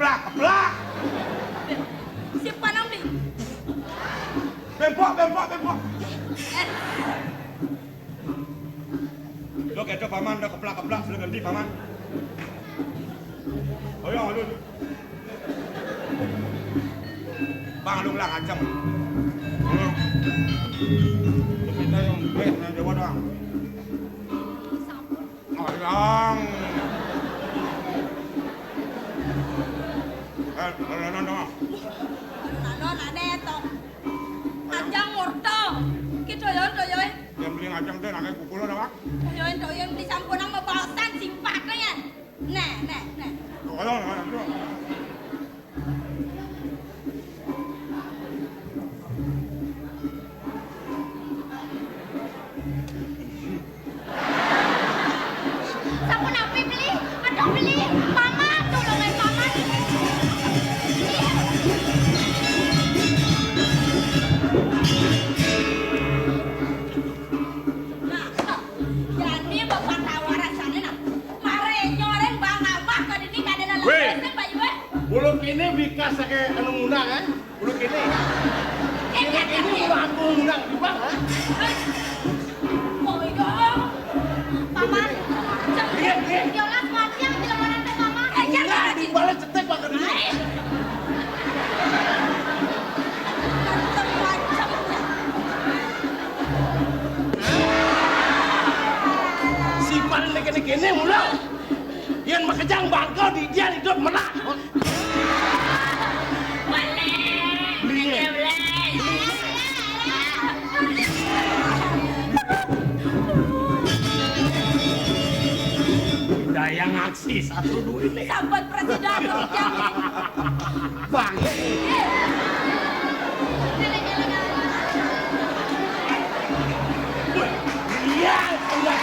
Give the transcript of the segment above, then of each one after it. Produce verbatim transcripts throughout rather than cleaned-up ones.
Keplak, keplak. Siapa nang beli? Bempok, bempok, bempok. Eh. Lo keto paman, lo keplak-keplak, sudah ganti paman. Ayo, ayo. Bang, lu ngelang aja. Hmm. Kita yang baik, yang Jawa doang. Ayang. Eh, lalanan dong. Lalanan aneh to. Ajang murta. Ki doyan, doyan. Yang beli ngajang deh, nangke pukul ada, Pak. Doyan, doyan, beli sampunang mabaosan simpatnya ya. Nah, nah, nah. Ayo, ayo, ayo. Sampun api beli? Aduh beli, paman, tulungan paman. Nah, jadi bapak tawa rasanya nah. Mare nyoreng bang abah ke dini kada lalu. Weh. Bayuan. Bulu kini bikas sake anu ngundang, eh? Bulu kini. Kini, kini bulu aku ngundang di bang, eh? Oh iya. Paman. Iya, iya. Yolas mati yang jelemanan teh paman. Eh, jangan. Di balik cetek pakai dulu. Macam-macam. Si paling kene-kene mula. Yang makejang bangkau di dia hidup menak. Beli. Dayang aksi satu duit nih. Sampun presiden kerja. Bang. Iya, udah.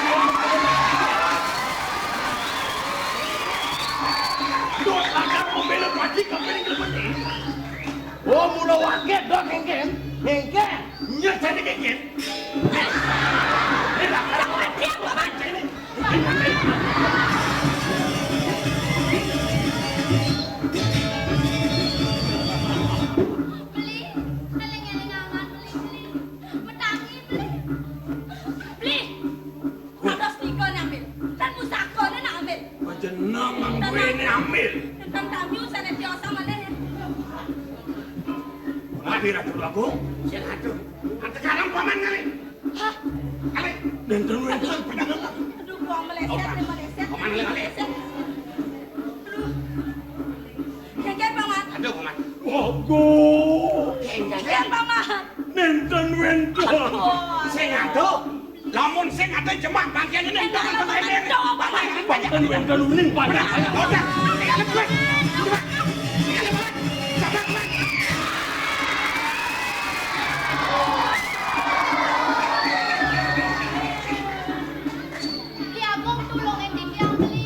Dot lakar pemilu pasti kepilih kepilih. Oh, mula waget dot ngengken. Ngengken. Nyet jadi ngengken. Eh, lakar mati apa mati ini? Beli, eling-eling aman, beli, beli. Metangi, beli. Beli. Terus nika nyambil. Dan musakone nak ambil. Panjenengan duwene ambil. Tentang kami usane biasa maneh ya. Mati Ratu Agung. Sing aduh. Sekarang paman kali. Hah? Kali. Dan terus itu panjenengan. Aduh, buang meleset, meleset. Paman kali. Meleset. Aduh. Geger, Paman. Aduh, Paman. Waduh. Geger, Paman. Nenten wenten. Aduh. Sing aduh. Lamun sing ate jemak bagian ini. Nenten wenten. Nenten wenten. Nenten wenten. Nenten wenten. Ki Agung, tulungin titiang, Beli.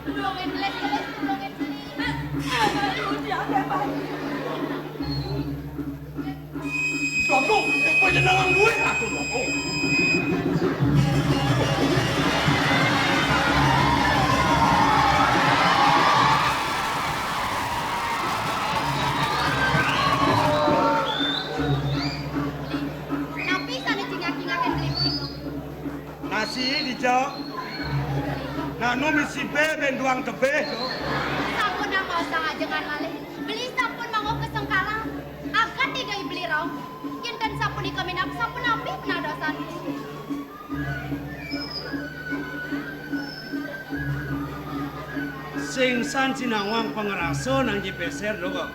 Tulungin, Beli, Beli, tulungin, Beli. Aduh, panjenengan duwe aku lho. Napi sane cingak-cingaken Beli punika? Nasi dija. Nanu misi be benduang tebeh to. Sampun nang maos sangajengan malih. Beli sampun mangguh kasengkalan. Agat Ida Beli rauh. Kinten sapunika minab sapunapi penadosan. Sing san sinawang pangrasa nang jipeser dong.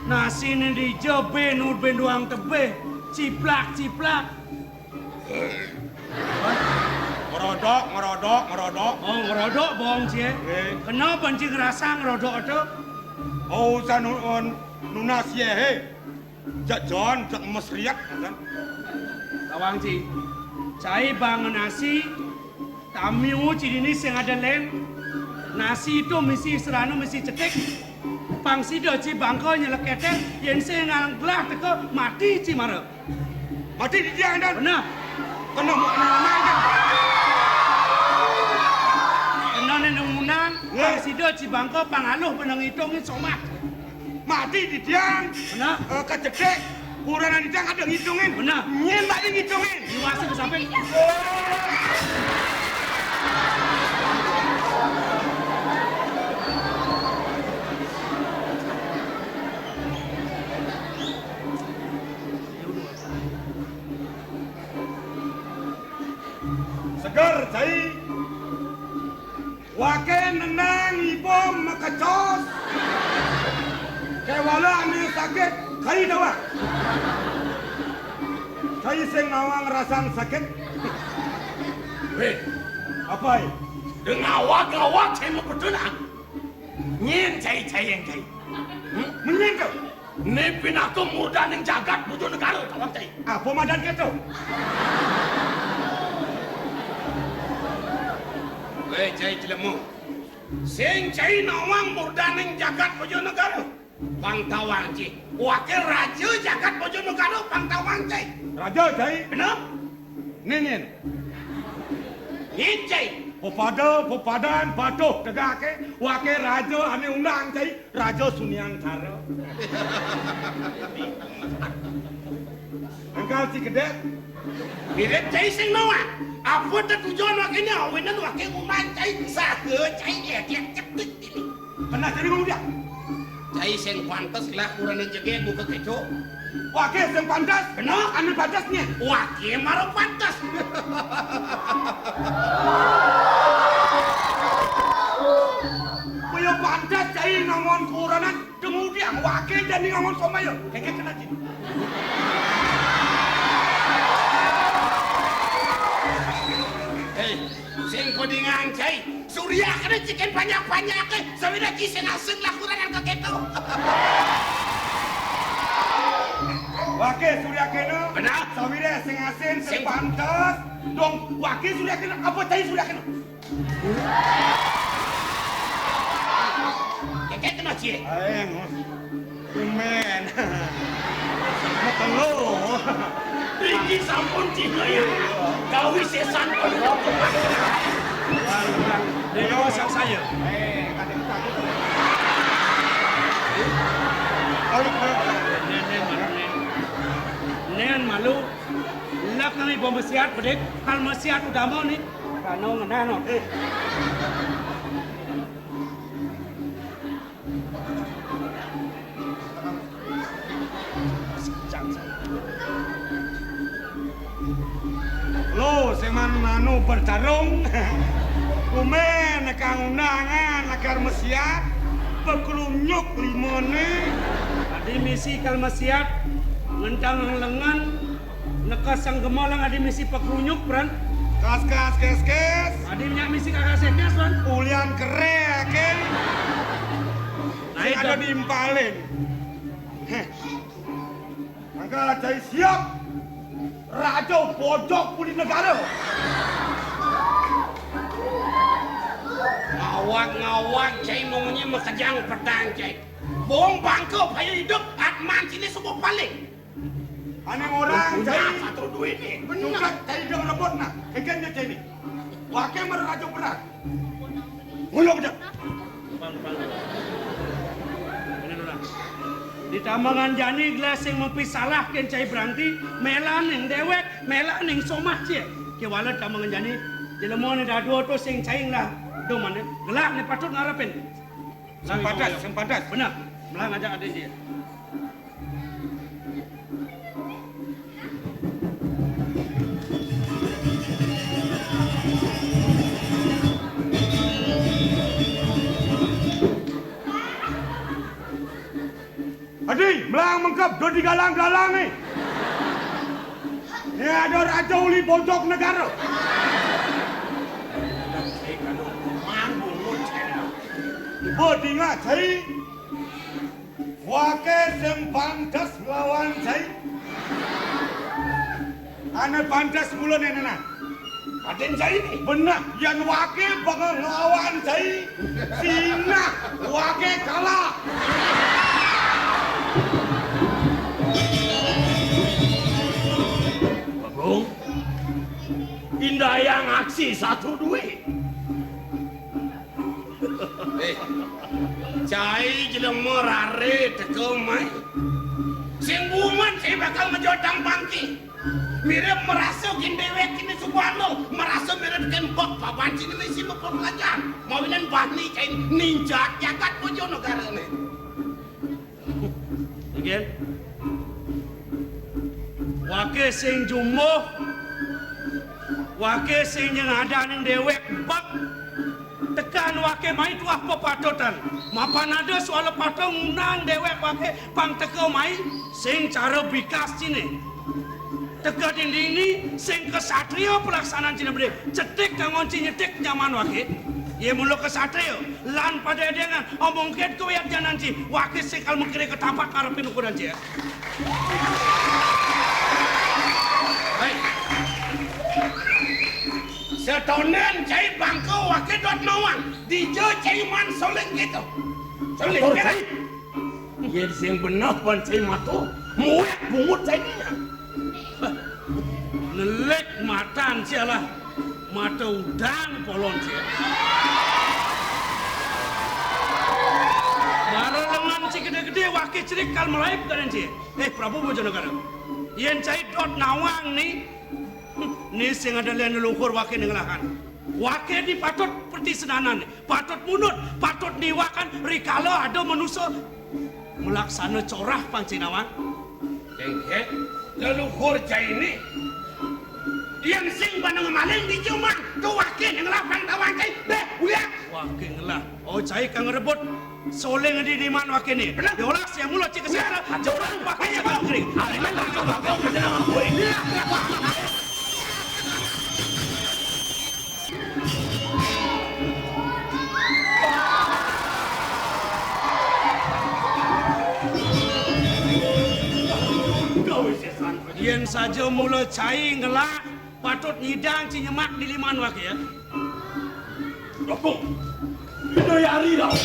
Nasine dija be nur benduang tebeh, ciplak-ciplak. Ngerodok, ngerodok, ngerodok. Oh, ngerodok, bohong, cie. Nggih. Kenapa, Ci, ngerasa ngerodok itu? Oh, usan nu-, nunas, ye, he. Jak Jon, jak mesriak, kan? Tawang, Ci. Cai bang nasi, tamiu, Ci, dini sing ada lem. Nasi itu misi serana, misi cetik. Pang sida, Ci, bangka nyelekete, yen sing ngalang gelah teka, mati, Ci, mara. Mati di dia, Intan. Bener. Kena mau kena naik, kan? Sida cibangka pangaluh beneng ngitungin somah. Mati titiang. Benar. Eh, kecetik. Kurenan titiang ada ngitungin. Benar. Nyén mati ngitungin. Diwasa kesamping. Seger, cai. Waké nendang iba makecos. Kéwala ané sakit, kai dawak. Cai sing nawang rasan sakit. Wéh, apa é? Dengawak-ngawak cai mapetun ah. Nyén cai, cai yang cai. Hmm? Menyén to? Né pinaka murdaning jagat Bojonegara, tawang cai. Apa madan kéto? Wéh, cai jelema. Sing cai nawang murdaning jagat Bojonegara, pang tawang cai. Waké raja jagat Bojonegara, pang tawang cai. Raja, cai? Bener? Né nyén? Nyén cai? Pepada, pepadan, patuh, tegaké, waké raja ané undang cai, Raja Suniantara. Enggal ci kedék. Mirip cai sing nawang. Apa tetujon wakéné, awinan waké ngundang cai, saha cai, ya, dia cetik ini. Keneh jadi ngomong dia. Cai sing pantes lah kurenan jegég buka kéto. Waké sing pantes? Bener. Ané pantes nyén? Waké mara pantes. Kaya pantes cai nangon kurenan, kemudian waké jani nangon somah ya. Kéké keneh cai. Héi, sing padingan cai. Surya kéné cikin banyak-banyaké, sawiré ci sing asin lah kurenan ka kéto. Waké Surya kéné. Bener. Sawiré sing asin, sing pantes. Dong, waké Surya kéné, apa cai Surya kéné? Kéké keneh cai. Aéng. Kumén. Makelo. Riki sampun cingaya. Gawi sésan. Déwa sangsaya. Nén, nén malu, nén. Nén malu. Lak nang ibu mesiat bedik, kal mesiat utama ni. Kano ngenano. Lo, sing manu-manu bertarung. Kumén kang undangan lakar mesiat, pekrunyuk limané. Adi misi kal mesiat, ngentang lengan, neka sang gemolang adi misi pekrunyuk, Bran. Kas, kas, kes, kes. Adi nyak misi kakak sekes, Bran. Ulian keré, Ken. Nah, sing itu. Ada diimpalin. Héh. Mangka cai siap. Raja Bojog Puri Negara. Ngawag-ngawag cai, mongnya makejang pedang cai. Bong bangka paya idup, atman cili subuh paling. Ané ngorang cai. Satu duit ni. Bener. Cai dong rebut nah. Kéngkén cai ni. Waké mara raja berat. Muluk dah. Di tambangan jani gelah sing mapisalah kén cai beranti, mélaning déwék, mélaning somah cai. Kéwala tambangan jani, jelema né dadua to sing cai lah. Domane, gelak né patut ngarepin. Sing pantes, sing pantes. Bener, melah ngajak adé cai. Adi, melah mengkep, dadi galang-galang ni. Ni ada raja uli Bojog Negara. Ibu dinga cai. Waké sing pantes nglawan cai. Ané pantes mula nénénan. Adén cai ni. Bener, yén waké bakal nglawan cai. Sinah waké kalah. Bagong, indayang aksi satru dué. Eh, Cai jelema rare teka mai. Sing buman cai bakal ngejotang pangki. Mirip merasa kin dewek kini subano, merasa mirip kin bok paban sini misi bepelajar. Mawinan bani cai ninjak jagat Bojonegara ni. Nggih. Wake sing jumbuh, wake sing nyengadaning dewek bek, tekan wake mai tuah pepatutan. Mapan ada suala patuh ngundang dewek wake pang teka mai sing cara bikas cine. Teka dinding ni sing kesatria pelaksanaan cine bede. Cetik kangon ci nyetik nyaman wake. Ye mula kesatria. Lan pada edengan, omong ket kuwi ajanan ci, wakis sekal mengkene ketapak ngarepin ukuran ci. Baik. Setonden cai bangko wake dot mawang, dija cai man soling gitu. Soling gitu. Yen sing beneh pan cai mato, muek bungut cai nya. Nelik matan sia lah. Mata udang polon sia. Mara lengan ci gede-gede, wake cerik kal melaib kadan sia. Eh, Prabu Bojonegara. Yen cai dot nawang ni, ni sing ada lian leluhur wake nengelahan. Wake ni patut perti senanan. Patut munut, patut niwakan rikala ada manusa malaksana corah pang cai nawang. Jengket, leluhur cai ni. Yen sing bana ngemaling di jumah, tu wake ngelah pang tawang cai. Deh, uliak. Wake ngelah. Oh, cai kang rebut. Soling di diman wake ni. Bener. Yolah, sia mula cai kesatra. Uliak. Corah wake. Ayo, bang kering. Ayo, bang kering. Yen saja mula cai ngelah, patut nyidang ci nyemak di liman wake, ya. Dokong, ida yari dah.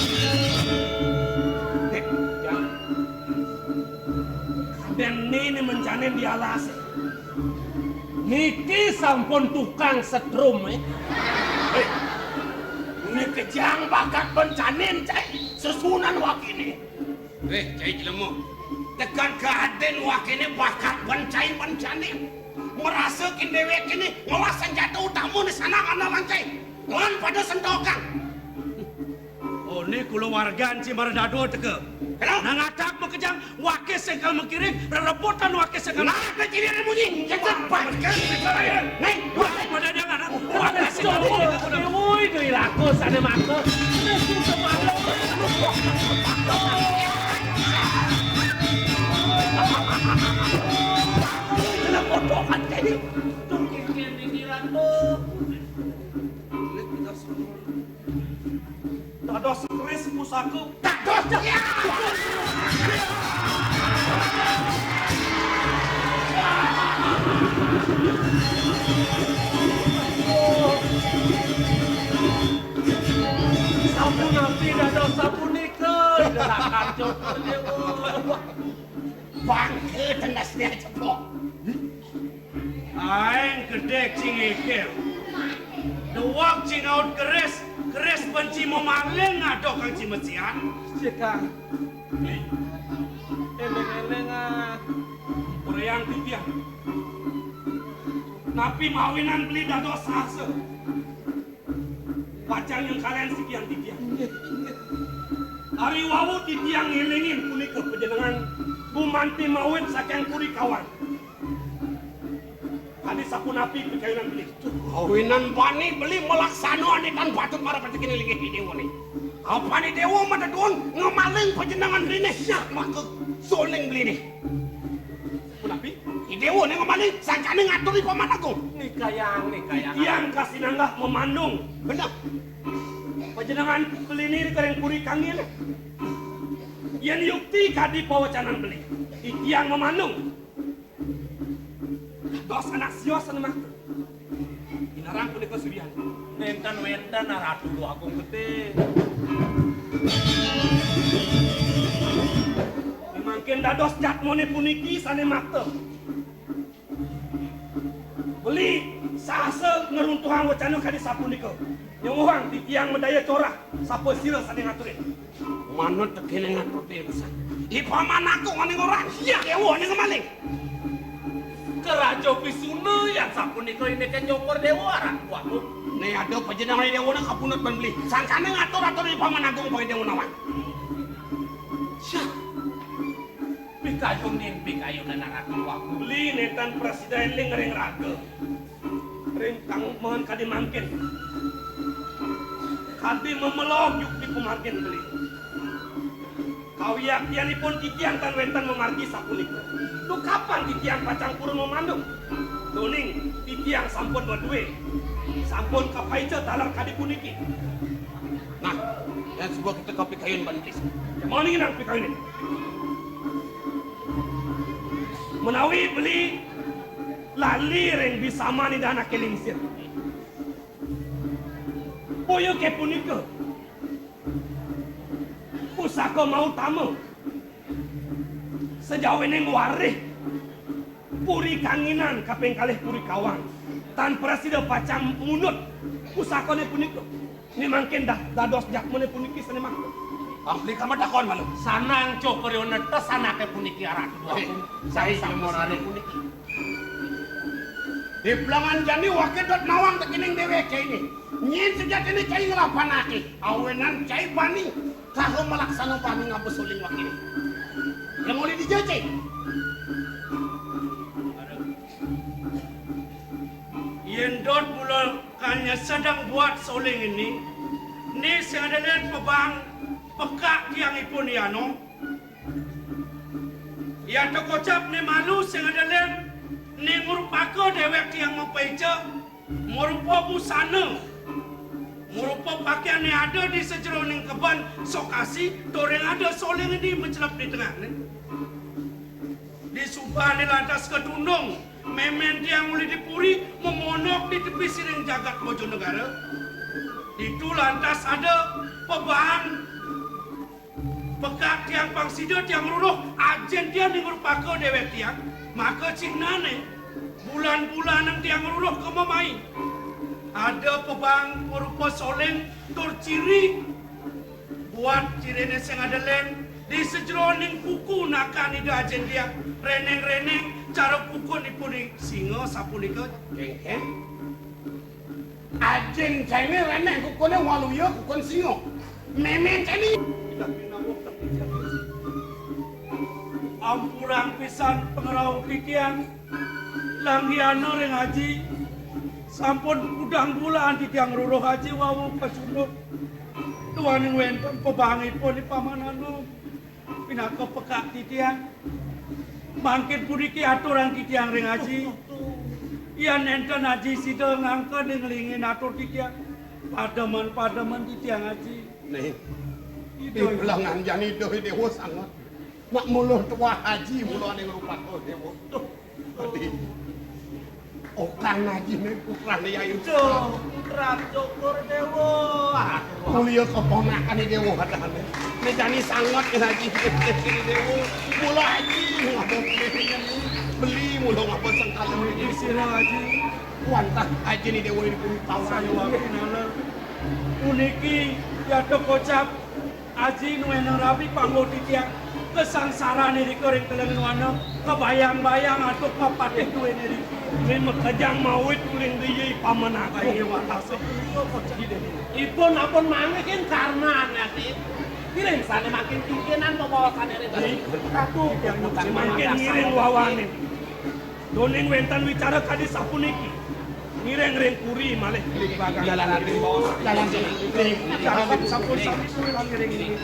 Eh, ya. Kadén ni, ni mencanin di alas. Niki sampun tukang setrum, eh. Hei, ni kejang bakat bencanin, cai. Sesunan wakine. Weh, cai jelema. Tekan kadén wakine bakat bencai bencanin. Merasa kin dewek kini ngolah senjata utama ni sanak ana langkai. Lan pada sentokan. Oh, ni kulawargan ci mara dadua teka. Kenapa? Nang atak makejang, wakis sekal makiring, rerebutan wakis sekal. Nah, ke ciri munyi. Cepat. Nih, pada dia kan. Wakis sekal. Woi, doi rakus ada mata. Kena potongan tadi. Tungkir pikiran tuh. Dados keris pusaka. Dados. Sapunapi dados sapunika? Delakan coba dewa. Bangke tenasnya cepok. Aing gedé cing ékél. Déwék cing ngaut keris, keris benci mamaling ngadok kang cimecian. Cekang. Éling-éling ah. Urang titiang. Napi mawinan beli dados sahasa. Pacang nyengkalian sikian titiang. Ari wau titiang ngélingin punika panjenengan gumanti mawit saking Puri Kawan. Kadi sapunapi pikayunan beli? Kawinan bani beli malaksana ané tan patut marep rezekiné linggih di déwa né. Apané déwa matetuon ngamaling panjenengan riné, maka soling beliné. Punapi? Idéwa né ngamaling, sangkané ngatur di Paman Agung. Nikayang, nikayang. Titiang kasinanggah mamandung. Bener. Panjenengan beliné ring Puri Kangin. Yén yukti kadi pawecanan beli, titiang mamandung. Dados anak sios anu makta. Inarang punika Suryan. Nénten wénten Ratu Agung Getih. Mangkin dados jadmané puniki sané makta. Beli sahasa ngruntuhang wacana kadi sapunika. Nyuwuhang titiang madaya corah, sapa sira sané ngaturin? Manut tekén ngatur déwa. I Paman Agung ané ngorahang, iya déwa ané ngamaling. Karaja Pisuna yan sapunika indiké cokor déwa, Ratu Agung. Né ada pajenengan déwa nak kapunut ban beli. Sangkané ngatur-atur i Paman Agung pang déwa nawang. Syah. Pikayunin, pikayunin anak tuaku. Beli nénten prasida éling ring raga. Ring kang maan kadi mangkin. Kadi mamelog yukti pamargin beli. Kawiaktianipun titiang tan wénten mamargi sapunika. Dukapan titiang pacang purun mamandung. Duaning titiang sampun madué. Sampun kapaica taler kadi puniki. Nah, yén suba kita kapikayun ban beli. Mani nang pikayunin. Menawi beli lali ring bisaman Ida Anaké Lingsir. Boya ké punika. Pusaka mautama. Sajawining warih Puri Kanginan kaping kalih Puri Kawang. Tan prasida pacang munut pusakané punika. Né mangkin dah dados jadmané puniki sané mangda. Pang beli kama takon malu. Sanang cokor yo netes anaké puniki, Ratu Agung. Sai sampun morané puniki. Diplangan jani waké dot nawang tekening déwék jainé. Nyén sujatiné cai nglabanake, awinan cai bani kaha malaksana bani ngaba soling waké. Yang oleh dijajai. Yén dot mula kanya sedang buat soling ini, ni sing ada lihat pebang pekak tiang ipun iano. Iya to kocap né malu sing ada len, né ngrupaka déwék tiang mapaica, marupa busana, marupa pakaian né ada di sajeroning keben sokasi, toring ada soling di macelep di tengahné. Di subané lantas katundung, mémén tiang uli di puri, mamonok di tepi siring jagat Bojonegara. Ditu lantas ada pebang Pekak tiang pang sida tiang ruruh, ajin tiang ning rupaka déwék tiang, maka cihnané bulan-bulanan tiang ruruh ka mamai. Ada pebang marupa soling tur ciri. Buat ciriné sing ada lén, di sajeroning kuku nakan Ida ajin tiang, reneng-reneng cara kukunipun singa sapunika. Kéngkén. Ajin cainé reneng kukuné waluya kukun singa. Mémén cainé. Ampurang pisan pangrauh titiang. Langgihana ring aji. Sampun kudang bulan titiang ruruh aji wau kacunduk. Duaning wénten pebangipun di pamananu. Pinaka pekak titiang. Mangkin puniki aturang titiang ring aji. Yén nénten aji sida ngangken nglingin atur titiang. Pademen-pademen titiang aji. Nih. Ida. Di belangan jani ida déwa sanget. Nak mula tuah aji mula ning rupaka déwa. Duh. Adi. Okan ajiné putrané Yayu. Duh, putran Cokor Déwa. Mulia keponakané déwa kadahané. Né jani sanget aji déwa. Mula aji ngapa beli mula ngapa sengkala iki sira aji. Wantah ajiné déwa iki tawang. Puniki yata kocap. Aji nuénang rabi panggo titiang, kasangsarané rika ring teleng nuana, kabayang-bayang antuk papatih tuéné riki. Ring makejang mawit uling riya i paman aku. Ayo, watasa. Ipun ampun manggihin karman ati. Ngiring sané mangkin pingginan pabaosané ring. Aku mangkin ngiring wawanin. Duaning wénten wicara kadi sapuniki. Ngiring ring puri malih. Jalan, jalan, jalan. Sampun sami puri ngiring.